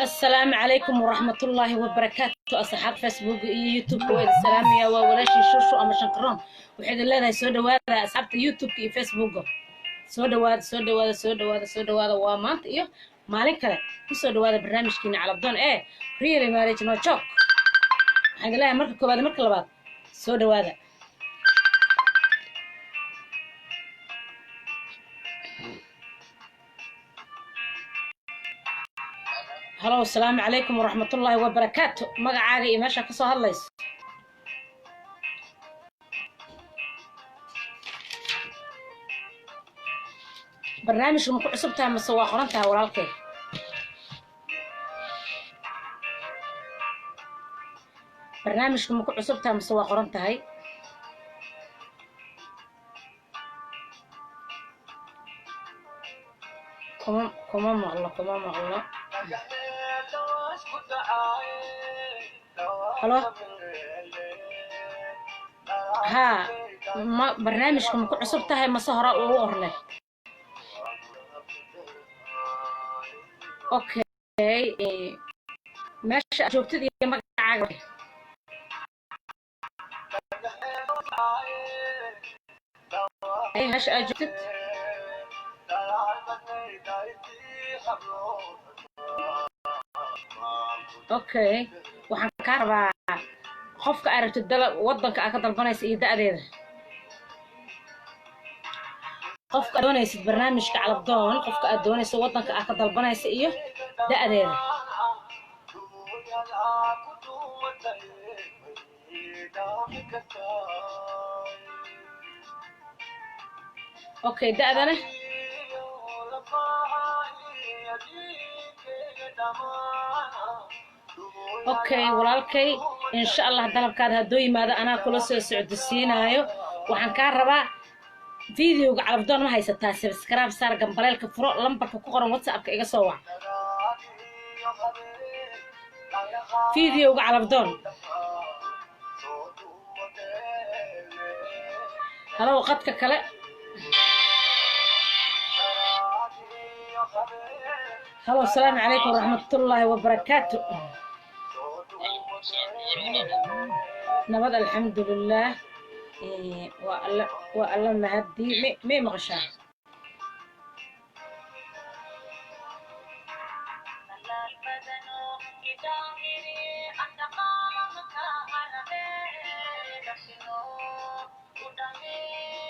Asalaamu calaykum waraxmatullaahi wabarakaatu. Asxaab Facebook iyo YouTube waa idin salaamaya. Waa walaashii Shushu ama Shankaroon. Waxay idin leedahay soo dhawaada, asxaabta YouTube iyo Facebooka. Soo dhawaada, soo dhawaada, soo dhawaada, soo dhawaada. Waa maanta iyo maalin kale. Kusoo dhawaada barnaamijkiina Calabdoon ee Really Marriage No Joke. Waxaan idin leeyahay marka koowaad, marka labaad, soo dhawaada. Halo, asalaamu calaykum waraxmatullaahi wabarakaatu. Magacaaga iyo meeshaa kasoo hadlayso? Barnaamijka ma ku cusub tahay mase waa qoran tahay, walaalkay? Barnaamijka ma ku cusub tahay mase waa qoran tahay? Kuma maqlo, kuma maqlo. Halo, haa, ma barnaamijka ma ku cusub tahay mase hore ugu orneed? Okay, meesha aad joogtid iyo magacaaga. Meesha aad joogtid? Okay, waxaan kaa rabaa qofka aad rabtid dala waddanka aad ka dalbanaysa iyo da'deeda. Qofka aad doonaysid barnaamijka Calabdoon, qofka aad doonayso, waddanka aad ka dalbanaysa iyo da'deeda. Okay, da'dana? Okay, walaalkay, insha Allah dalabkaada hadduu yimaado anaa kula soo socdosiinaayo. Waxaan kaa rabaa videoga Calabdoon ma haysataa? Subscribe saar, gambaleelka furo, lambarka ku qoran WhatsAppka iga soo wac. Videoga Calabdoon. Halow, qadka kale. Halo, asalaamu calaykum waraxmatullaahi wabarakaatu. Nabad, alxamdulilah. Waa alla, waa alla mahadii. May maqashaa?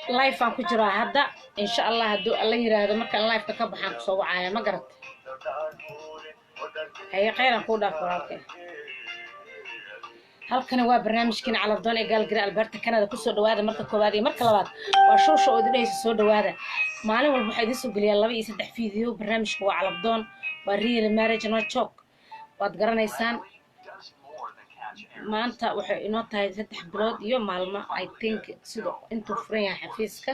Live aan ku jiraa hadda. Insha Allah hadduu Alla yiraahdo, markaan liveka ka baxaan kusoo wacaya. Ma garat? Haye, khayran kuu dhaaf, walaalkay. Halkani waa barnaamijkiina Calabdoon ee Gaalgari, Alberta, Canada. Kusoo dhawaada marka koowaad iyo marka labaad. Waa Showsha oo idin dhehaysa soo dhawaada. Maalin walba waxaa idiin soo geliyaa laba iyo saddex video. Barnaamijka waa Calabdoon, waa Real Marriage No Joke, waad garanaysaan. Maanta waxay inoo tahay 3 bilood iyo maalmo, I think, sida intuu furan yahay xafiiska.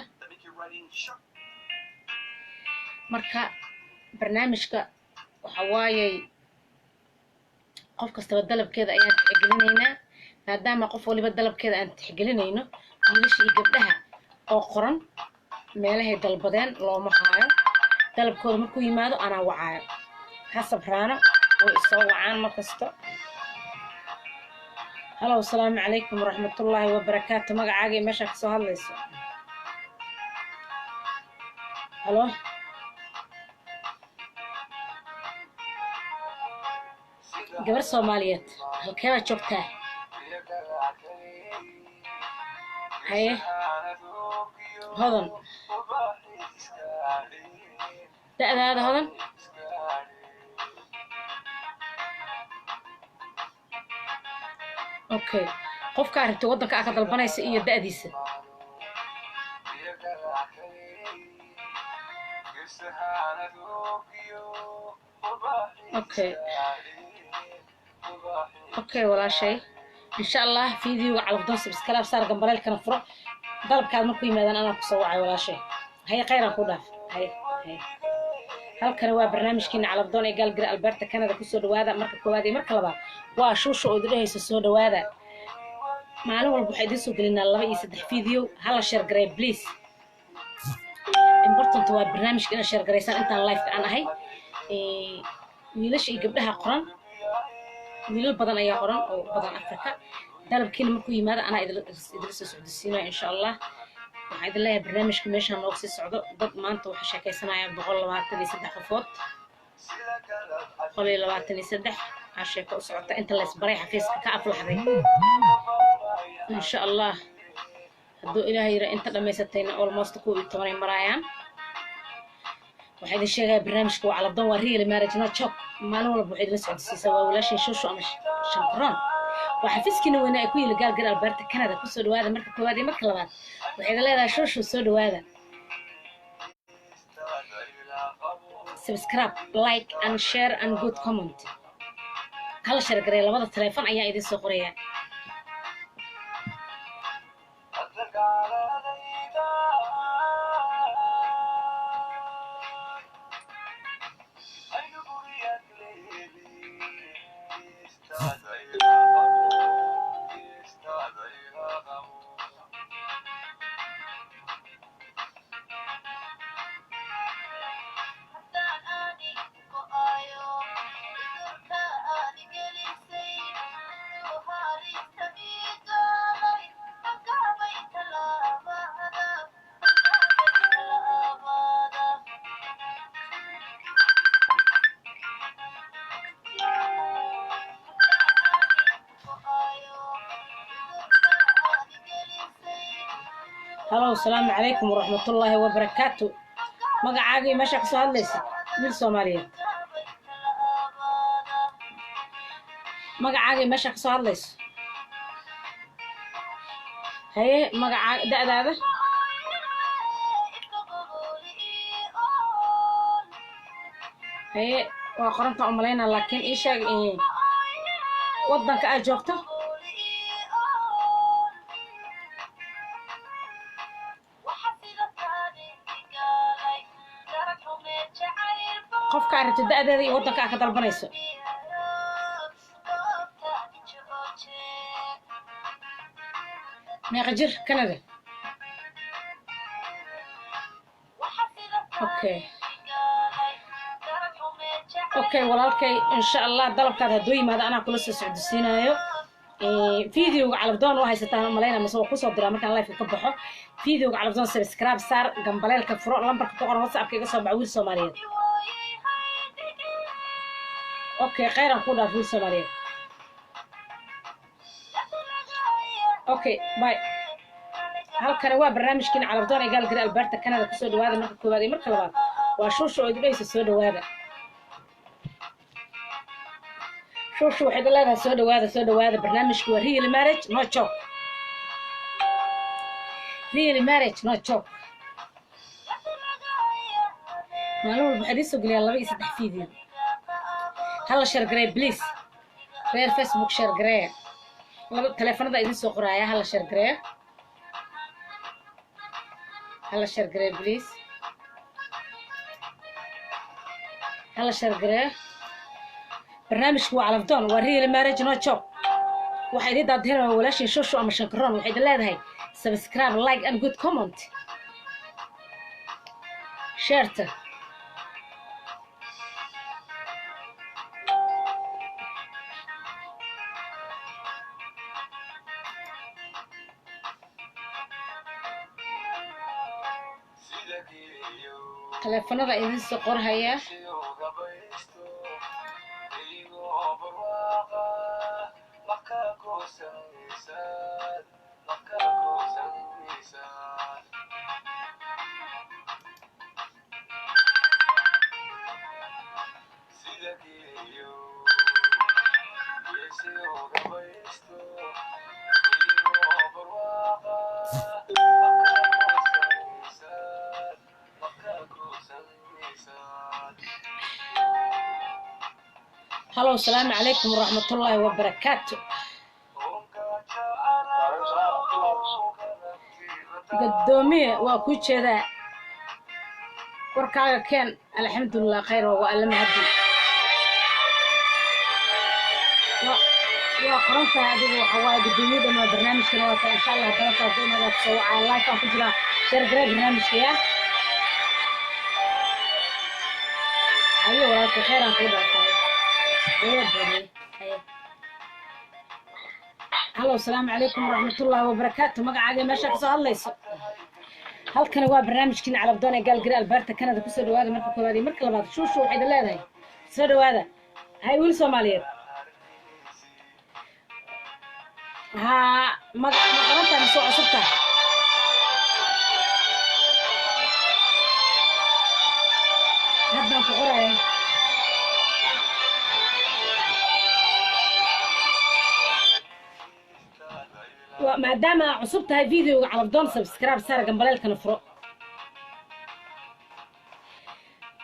Marka barnaamijka waxa waayey qof kastaba dalabkeeda ayaan tixgelinaynaa. Maadaama qof waliba dalabkeeda aan tixgelinayno, wiilasha iyo gabdhaha oo qoran meelahay dalbadeen looma haayo. Dalabkooda markuu yimaado anaa wacaayo. Ha sabraano, way isoo wacaan mar kasto. Halow, asalaamu calaykum waraxmatullaahi wabarakaatu. Magacaaga iyo meeshaa kasoo hadlayso? Halo, gabar Soomaaliyeed, halkee baad joogtaa? Haye, Hodan, da'daada, Hodan? Okay, qofkaa rabta, waddanka aa ka dalbanaysa iyo da'diisa. Okay, walaashay, insha Allah videoga Calafdoon subscribe saar, gambaleelkana furo. Dalabkaad markuu yimaadaan anaa kusoo wacay, walaashay. Haye, khayran ku dhaaf. Haye, haye. Halkani waa barnaamijkiina Calafdoon ee Gaalgari, Alberta, Canada. Kusoo dhawaada marka koowaad iyo marka labaad. Waa Shuusha oo idin dhehayso soo dhawaada. Maalin walba waxaa idiin soo gelinaa laba iyo saddex video. Hala share gareey, please. Important waa barnaamijka inaad share garaysaan intaan live aan ahay. Wiilasha iyo gabdhaha qoran, wiilal badan ayaa qoran oo badan Africa. Dalabkiina markuu yimaado anaa idila soo socdosiinaya, insha Allah. Waxaan idin leeyahay barnaamijka meeshaan nooga sii socdo. Dad maanta waxaa sheekaysanaya 123 qofood, 123 aa sheeko u socota inta laysbaray xafiiska ka aflaxday. Insha Allah, hadduu Ilaah yira, inta dhammaysatayna almost 11 ay maraayaan. Waxaa idin sheegaya barnaamijka waa Calafdoon, waa real marriage no joke. Maalin walba waxay idinla socodsiisaa waa walaashay Shushu ama Shankaroon. Waa xafiiskiina weyne ay ku yili Gaalgar, Alberta, Canada. Kusoo dhawaada marka koowaad iyo marka labaad. Waxay idin leedahay Shushu soo dhawaada. Subscribe, like and share and good comment. Hala share gareeya. Labada teleefon ayaa idin soo qoraya. Halow, asalaamu calaykum waraxmatullaahi wabarakaatu. Magacaaga iyo meeshaa kasoo hadlaysa, wiil Soomaaliyeed? Magacaaga iyo meeshaa kasoo hadlayso. Haye, magacaaga, da'daada? Haye, waa qorantaa umalaynaa, laakiin ii sheeg waddanka aad joogto. Qofka aad rabto da'deeda iyo waddanka aad ka dalbanayso. Meeqa jir, Canada? Okay, walaalkay, insha Allah dalabkaad hadduu yimaado anaa kula soo socdosiinaayo. Videoga Calafdoon waa haysataan umalayna, mase waa kusoo diraa markaan live ka baxo. Videoga Calafdoon subscribe saar, gambaleelka furo, lambarka ku qoran WhatsAppka iga soo baxa, wiil Soomaaliyeed. Okay, khayran ku dhaaf, wiil Soomaaliyeed. Okay, bye. Halkani waa barnaamijkiina Calafdoon ee Gaalgari, Alberta, Canada. Kusoo dhawaada marka koowaad iyo marka labaad. Waa Shuusha oo idin dhehaysa soo dhawaada. Shuushu waxay idin leedahay soo dhawaada, soo dhawaada. Barnaamijku waa real marriage no joke, real marriage no joke. Maalin walba waxaa idiin soo geliyaa laba iyo saddex video. Hala share gareey, please. Reer Facebook, share gareeya. Laba taleefanada idin soo qoraaya. Hala share gareeya, hala share gareeya, please. Hala share gareeya. Barnaamijku waa Calafdoon, waa real marriage no joke. Waxaa idiin daadihinaya walaashin Shushu ama Shankaroon. Waxay idin leedahay subscribe, like and good comment, shareta. Taleefanada idin soo qorhaya. Halo, asalaamu calaykum waraxmatullaahi wabarakaatu. Gadoomiye, waa ku jeedaa, warkaaga keen. Alxamdulilah, khayr waa alla mahadi. Waa qoran tahay adiga. Waxa waaye gudoomiye dhamaa barnaamijkana waa tahay. Insha Allah dalabka doonada kusoo wacaa. Live aan ku jiraa. Share garee barnaamijka yaa haye. Walaalka, khayr aan kuu dhaafay. Haye bahay, haye. Halo, asalaamu calaykum waraxmatullaahi wabarakaatu. Magacaaga, meeshaa kasoo hadlayso? Halkani waa barnaamijkiina Calafdoon ee Gaalgari, Alberta, Canada. Kusoo dhawaada marka koowaad iyo marka labaad. Shuushu waxay idin leedahay soo dhawaada. Hay, wiil Soomaaliyeed haa. Maga ma qoran tahay mise waa cusub tahay? Haddaan ku qoraya. Maadaama aa cusub tahay, videoga Calafdoon subscribe saar, gambaleelkana furo,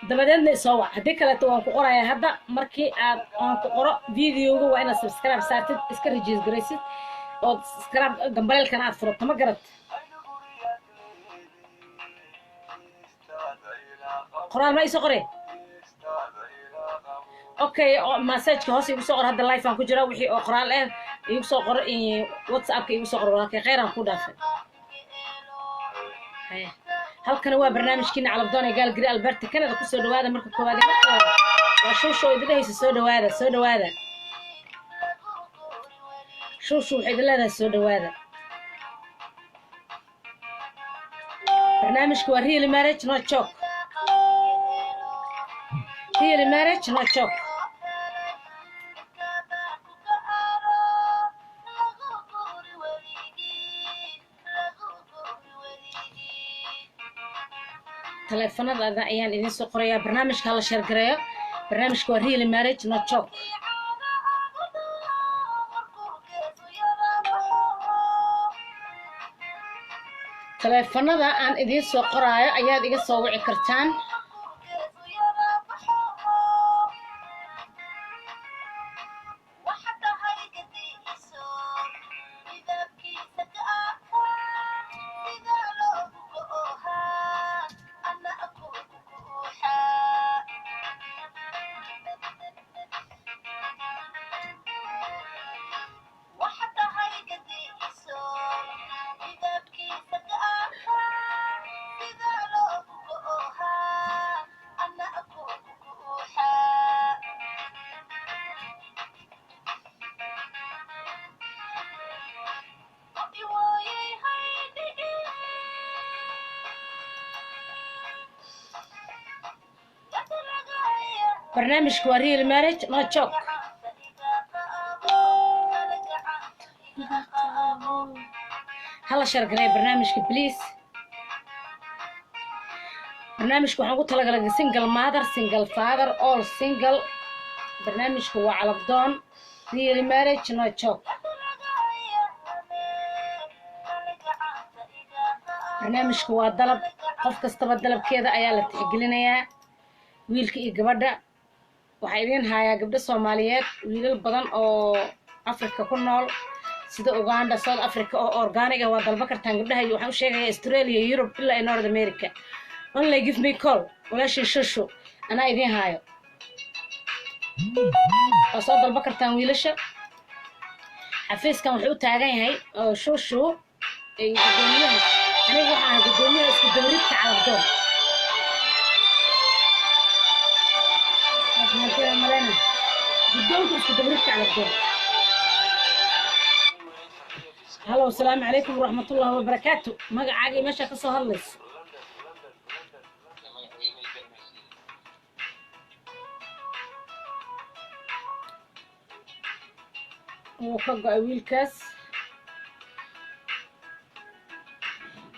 dabadeedna isoo wac. Haddii kaleeto waan ku qorayaa hadda. Markii aad aan ku qoro videoga, waa inaad subscribe saartid, iska register garaysid ood subscribe gambaleelkana aad furato. Ma garat? Qoraal ma isoo qore? Okay, messageka hoos igu soo qor. Hadda live aan ku jira. Wixii oo qoraal ah igu soo qor, WhatsAppka igu soo qor. Walaalkay, khayr aan ku dhaafay. Haya. Halkani waa barnaamijkiina Calafdoon ee Gaalgiri, Alberta, Canada. Kusoo dhawaada marka koowaad iyo marka labaad. Waa Shuushu oo idin dhehaysa soo dhawaada, soo dhawaada. Shuushu waxay idin leedahay soo dhawaada. Barnaamijka waa real marriage no joke, real marriage no joke. Taleefanada ayaan idin soo qorayaa. Barnaamijka hala share gareeyo. Barnaamijka waa real marriage no joke. Taleefanada aan idiin soo qoraayo ayaad iga soo wici kartaan. Barnaamijka waa real marriage no joke. Hala share gareeya barnaamijka, please. Barnaamijka waxaan ugu talagalay single mother, single father, all single. Barnaamijka waa Calafdoon, real marriage no joke. Barnaamijka waa dalab. Qof kastaba dalabkeeda ayaa la tixgelinayaa, wiilka iyo gabadha. Waxaa idiin hayaa gabdho Soomaaliyeed, wiilal badan oo Africa ku nool, sida Uganda, South Africa, oo organic ah. Waa dalba kartaan gabdhaha. Waxaan u sheegayaa Australia, Europe ilaa iyo North America. Only give me call. Walaashii Shushu anaa idiin haayo. Waa soo dalba kartaan wiilasha. Xafiiskan wuxuu u taagan yahay oo Shushu ay gudoomiyaha. Aniga waxaan ahay gudoomiyaha isku dawridka Calafdoon. Malena, guddoonka isku dawridka Calafdoon. Halo, asalaamu calaykum waraxmatullahi wabarakaatu. Magacaaga iyo meeshaa ka soo hadlayso? Wuu ka go-ay wiilkaas.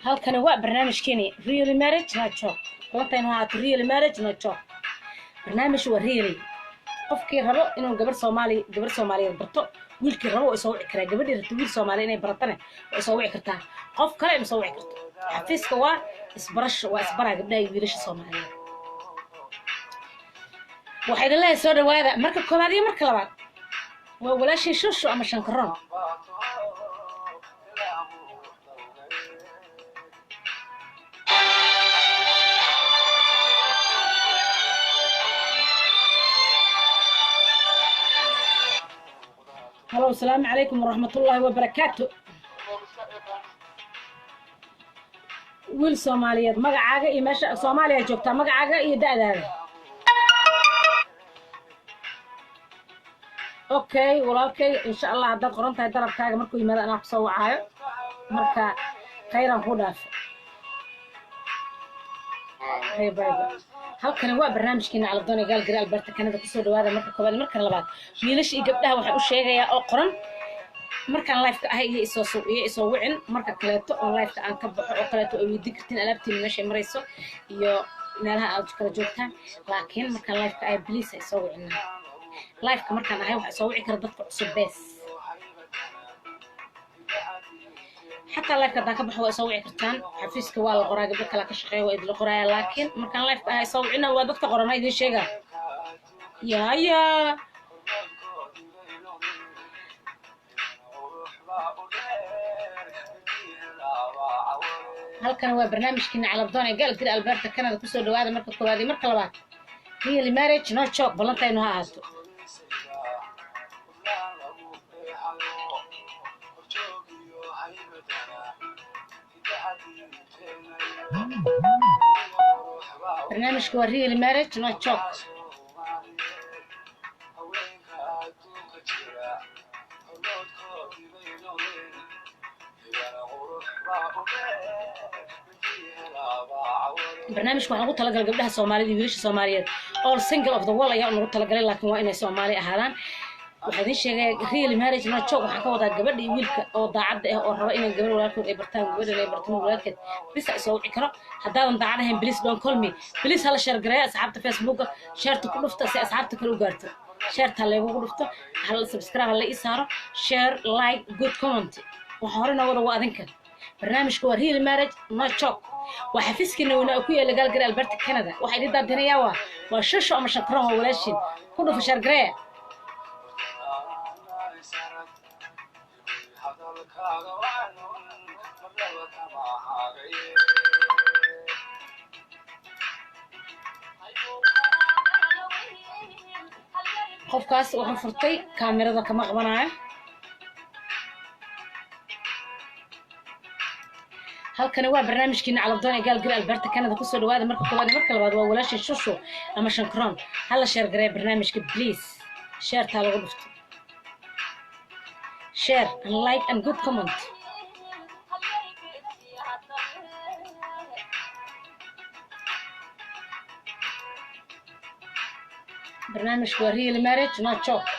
Halkani waa barnaamijkeeni Really Marriage No Joke. Balantaynu ahaato Really Marriage No Joke. Barnaamij waa really. Qofkii rabo inuu gabar Soomaali, gabar Soomaaliyeed barto, wiilkii rabo waa isoo wici karaa. Gabadhii rabto wiil Soomaali inay baratane waa isoo wici kartaa. Qof kale ima soo wici karto. Xafiiska waa isbarasho, waa isbaraa gabdhaha iyo wiilasha Soomaaliyeed. Waxaa idin leeyahay soo dhawaada marka koowaad iyo marka labaad. Waa walaashii Shushu ama Shankaroon. Halo, asalaamu calaykum waraxmatullaahi wabarakaatu. Wiil Soomaaliyeed, magacaaga iyo meesha Soomaaliya joogtaa, magacaaga iyo da'daada. Okay walaalkay, insha Allah haddaad qoran tahay dalabkaaga markuu yimaado anaa kusoo wacaayo. Marka khayraan kuu dhaafo. Hay, bye bye. Halkani waa barnaamijkeena Calafdoon ee Gaalgari, Alberta, Canada. Kusoo dhawaada marka koowaad. Marka labaad, wiilasha iyo gabdhaha waxaan u sheegayaa oo qoran, markaan live-ka ahay iyo isoo wicin. Marka kaleeto oo live-ka aan ka baxo oo kaleeto ay weydiin kartiin alaabtiina meeshay marayso iyo meelaha aad kala joogtaan, laakiin markaan live-ka ahay, please ha isoo wicina. Live-ka markaan ahay waxaa isoo wici kara dadka cusub bees. Xataa live-ka haddaan ka baxo waa isoo wici kartaan. Xafiiska waa la qoraa, gabdho kala ka shaqeeya, waa idinla qoraaya, laakiin markaan live-ka ahay isoo wicina. Waa dadka qorana idiin sheegaa. Yaa yaa, halkan waa barnaamijkiina Calafdoon ee Gaalgiri, Alberta, Canada. Kusoo dhawaada marka koowaad iyo marka labaad. Really Marriage No Joke, ballantaynu ha ahaato. Barnaamijka waa Real Marriage No Joke. Barnaamijka waxaan ugu talagalay gabdhaha Soomaalida iyo wiilasha Soomaaliyeed. All single of the world ayaa ugu talagalay, laakiin waa inay Soomaali ahaadaan. Waxaa idiin sheegaya, Real Marriage No Joke waxaan ka wadaa gabadha iyo wiilka oo daacadda ah oo raba inay gabadh walaalkood ay bartaan, gabadhan ay bartaan walaalkeed bisa isoo wici karo. Haddaadan daacad ahayn, please don't call me. Please hala share gareeya asxaabta. Facebooka share-ta ku dhufta si asxaabta kale u gaarto. Share-ta laygugu dhufto, hala subscribe hala ii saaro, share, like, good comment. Waxa hore noo wada waa adinka. Barnaamijka waa Real Marriage No Joke. Waa xafiiskiina weynaa oo ku yaala Gaalgari, Alberta, Canada. Waxaa idin daadinayaa waa Shusho ama Shakroon, waa walaashiin. Ku dhufa share gareeya. Qofkaas wuxuu furtay kaamirada, kama qabanayo. Halkani waa barnaamijkiina Calafdoon ee Gaalgari, Alberta, Canada. Kusoo dhawaada marka koowaad iyo marka labaad. Waa walaasha Shushu ama Shankroon. Hala share gareeya barnaamijka, please. Share-taa lagu dhufto, share and like and good comment. Barnaamijka waa Real Marriage No Joke.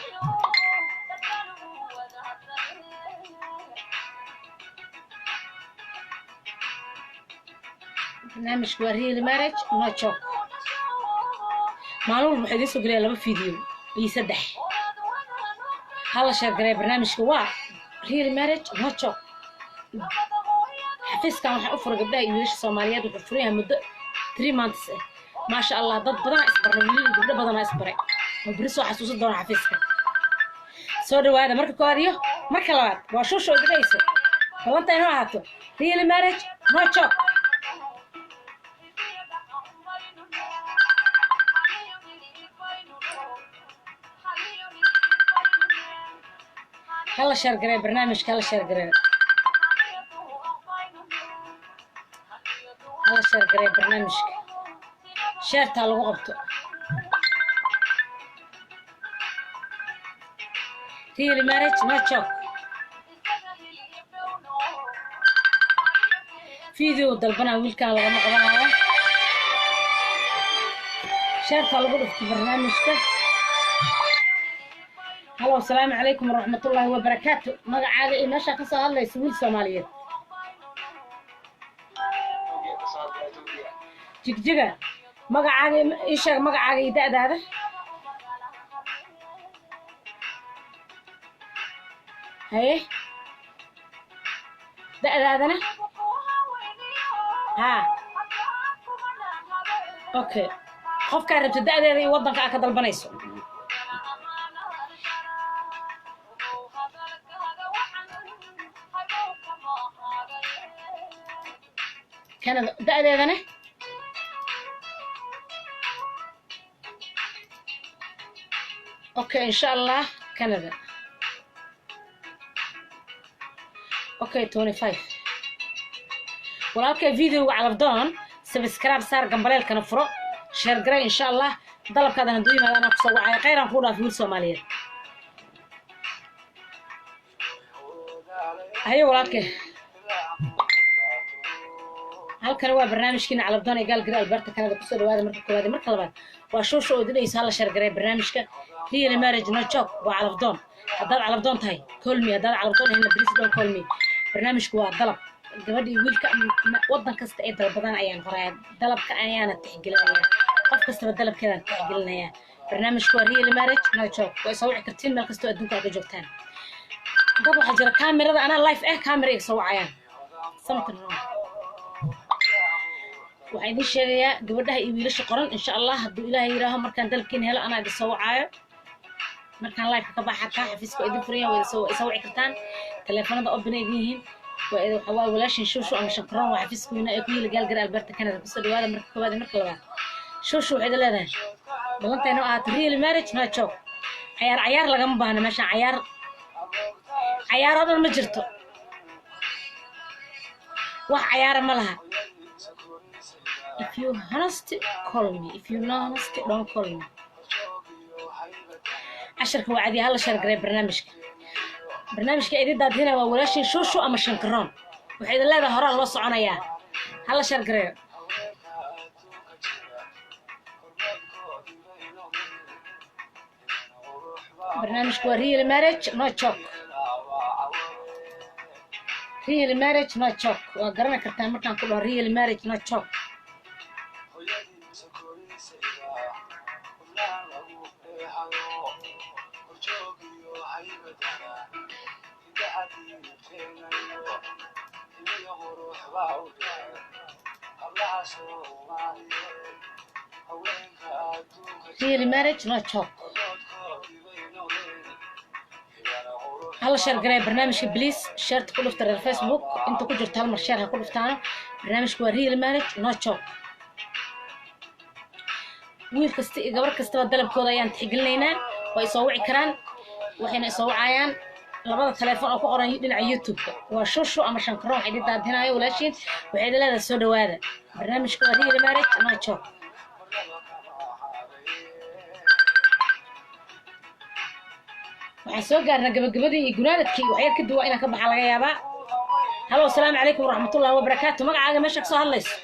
Barnaamijka waa Real Marriage No Joke. Maalin walba waxaa idiin soo gelaya laba video iyo saddex. Hala share gareeya. Barnaamijka waa Real Marriage No Joke. Xafiiskan waxaa u furay gabdhaha iyo wiilasha Soomaaliyeed. Wuxuu furan yahay muddo 3 months ah. Maasha Allah, dad badanaa isbarnay, wiilal iyo gabdho badanaa isbaray oo beri soo xasuusan doona xafiiska. Soo dhawaada marka koowaad iyo marka labaad. Waa Shuusha oo gabdhahayso. Ballanta inoo ahaato Real Marriage No Joke. Hala share gareeya barnaamijka, hala share gareeyo, hala share gareeya barnaamijka. Share-taa lagu qabto. Real Marriage No Joke. Video dalbanaa wiilkan, lagama qabanayo. Share-taa lagu dhufto barnaamijka. Halo, asalaamu calaykum waraxmatullaahi wabarakaatu. Magacaaga iyo meeshaa kasoo hadlaysa, wiil Soomaaliyeed. Jigjiga. Magacaaga ii sheeg, magacaaga iyo da'daada. Haye, da'daadana? Haa, okay. Qofkaa rabta da'deeda iyo waddanka aa ka dalbanayso. Canada. Da'deedana? Okay, insha Allah, Canada. Okay, 25. Walaalkay, videoga Calafdoon subscribe saar, gambaleelkana furo, share garay. Insha Allah, dalabkaadan hadduu yimaado anaa kusoo wacaya. Khayraan kuu dhaaf, wiil Soomaaliyeed. Haye walaalkay, halkani waa barnaamijkiina Calafdoon ee Gaalgari, Alberta, Canada. Kusoo dhawaada marka koowaad iyo marka labaad. Waa Shuusha oo idin hala share garay barnaamijka Real Marriage No Joke. Waa Calafdoon. Haddaad calafdoon tahay, call me. Haddaad calafdoon ahayna, please don't call me. Barnaamijku waa dalab gabadha iyo wiilka. Waddan kasta ay dalbadaan ayaan qorayaa, dalabka ayaana tixgelinayaa. Qof kastaba dalabkeedaan tixgelinayaa. Barnaamijku waa Real Marriage No Joke. Waa isoo wici kartiin meel kastoo adduunka aad ka joogtaan. Dad waxaa jira kaamirada anaa live eh kaamira iga soo wacayaan. Something wrong. Waxaan idin sheegayaa gabadhaha iyo wiilasha qoran, insha Allah, hadduu Ilaahay yidhaaho, markaan dalabkiina helo anaa idin soo wacaayo. Markaan live ka baxa kaa xafiiska waa idin furan, waa isoo wici kartaan. Taleefanada open ay idin yihiin. Waa idin waxaa waaye walaashin Shuushu ama Shankaroon. Waa xafiiska weyna ee ku yiila Gaalgara, Alberta, Canada. Kusoo dhawaada marka koowaad iyo marka labaad. Shuushu waxay idin leedahay ballantayna oo ahaato Real Marriage No Joke. Cayaar cayaar lagama baahna meeshaan. Cayaar cayaar oo dhan ma jirto, wax cayaara ma laha. If you honest, call me. If you no honest, don't call me. Casharka waa cadiya. Hala share garay barnaamijka. Barnaamijka idin daadina waa walaashin Shuushu ama Shankaroon. Waxay idin leedahay horaa loo soconayaa. Hala share gareeyo. Barnaamijku waa Real Marriage No Joke. Real Marriage No Joke waa garan kartaa markaan ku dhaho Real Marriage No Joke. Hooyadiisa korisayda hubnaha lagu dheehayo, horjoogiyo haybadana, hidaha diinteenayo, himiyo qurux baa u dheer hablaha Soomaaliyeed, haweenka adduunka. Real Marriage No Joke. Hormoodkoodii bay noqdeen hibana qurux. Hala share gareeya barnaamijka, please. Shareta ku dhufta. Reer Facebook inta ku jirto, hal mar share ha ku dhuftaano. Barnaamijku waa Real Marriage No Joke. Wiil kasta iyo gabar kastaba dalabkooda ayaan tixgelinaynaa. Way isoo wici karaan, waxayna isoo wacayaan labada taleefon oo ku qoran dhinaca YouTube-ka. Waa Shushu ama Shankaroon. Waxa idin daadinayo walaashiin. Waxay idin leedahay soo dhawaada. Barnaamijka waa Real Marriage No Joke. Marnaba kama haraye. Waxaan soo gaarnaa gabagabadii iyo gunaanadkii. Waxyar kadib waa inaan ka baxa laga yaabaa. Hello, asalaamu calaykum waraxmatullahi wabarakaatu. Magacaaga, meesha kasoo hadlayso?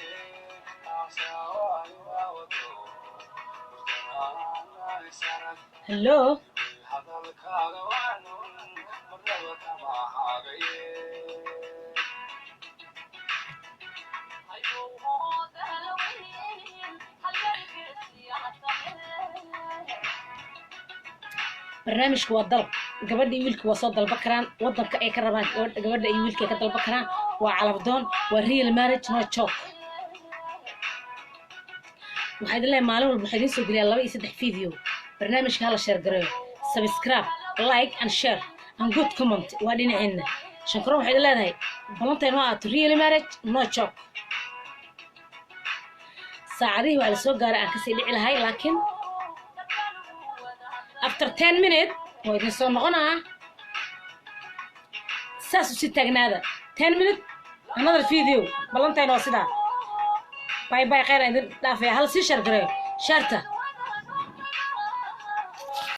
Hello. Hadalkaaga waanun marnaba kama hagaye. Barnaamijku waa dalab. Gabadha iyo wiilka waa soo dalba karaan wadanka ay ka rabaan. Gabadha iyo wiilka ay ka dalba karaan. Waa calafdoon, waa Real Marriage No Joke. Waxaa idin leeyahay maalin walba waxaa idiin soo geliyaa laba iyo saddex video. Barnaamijka hala share gareeyo. Subscribe, like and share and good comment waa dhinaceena. Shankaroon waxay idin leedahay ballantay noo ahaato Real Marriage No Joke. Saacadihii waa la soo gaaray aan kasii dhici lahay, laakiin after 10 minute waa idin soo noqonaa. Saas u sii taagnaada. 10 minute, another video. Ballantayna waa sidaa. Bye bye, khayr aan idin dhaafaya. Hala sii share gareeyo shareta.